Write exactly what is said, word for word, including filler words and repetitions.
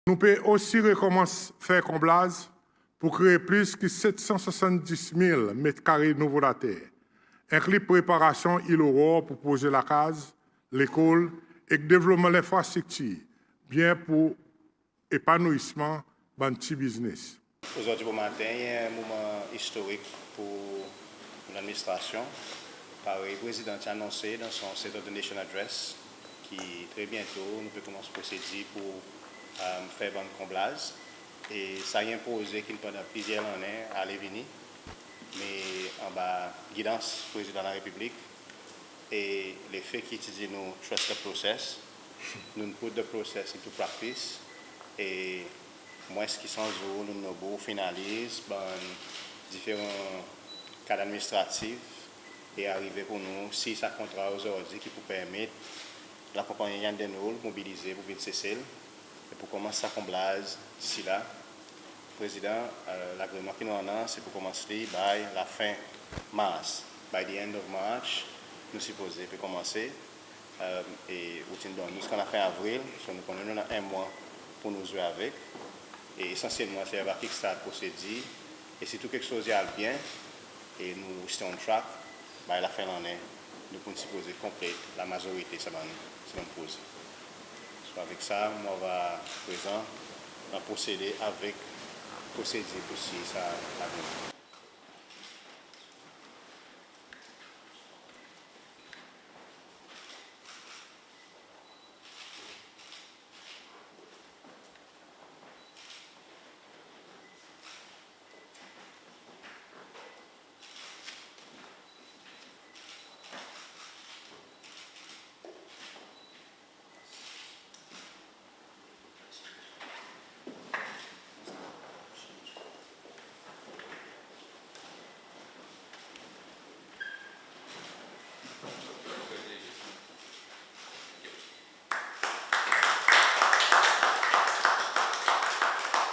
Nou pe osi rekonmans fer konblaz pour kree plis ki set san swasanndis mil met kare nouvo later, enkli preparasyon Ile Aurore pour proze lakaz, lekol ek devlopman lenfrastriktir, byen pour epanouisman bann pti biznes. Ozordi bomaten i en moman istorik pour nou ladministrasyon. Parey Prezidan ti anonse dan son State of the Nation Address, ki tre byento nou pe konmans prosedir pour fer bann konblaz. E sa i en proze ki'n pandan plizyer lannen ale vini, me anba gidans Prezidan Larepiblik, e lefe ki i ti dir nou trust the process, nou'n put the process into practice, e mwens ki san zour nou'n obout finaliz bann diferan kad administratif e arive pour nou siny sa kontra ozordi ki pou permet lakonpannyen Yandenoul mobilize pour vin Sesel e pour konmans sa konblaz isi la. Prezidan, lagreman ki nou annan se pour konmans li by lafen Mars. By the end of March, nou sipoze pe konmanse. E ou ti'n donn nou ziska lafen Avril, so nou konnen nou annan en mwan pour nou zwe avek. E esansyelman se ava kickstart prosedir. E si tou keksoz i al byen e nou stay on track, by lafen lannen nou pou'n sipoze konplet lamazorite sa bann, sa bann proze. So avek sa mon ava prezan prosede avek prosedir pour siny sa lagreman.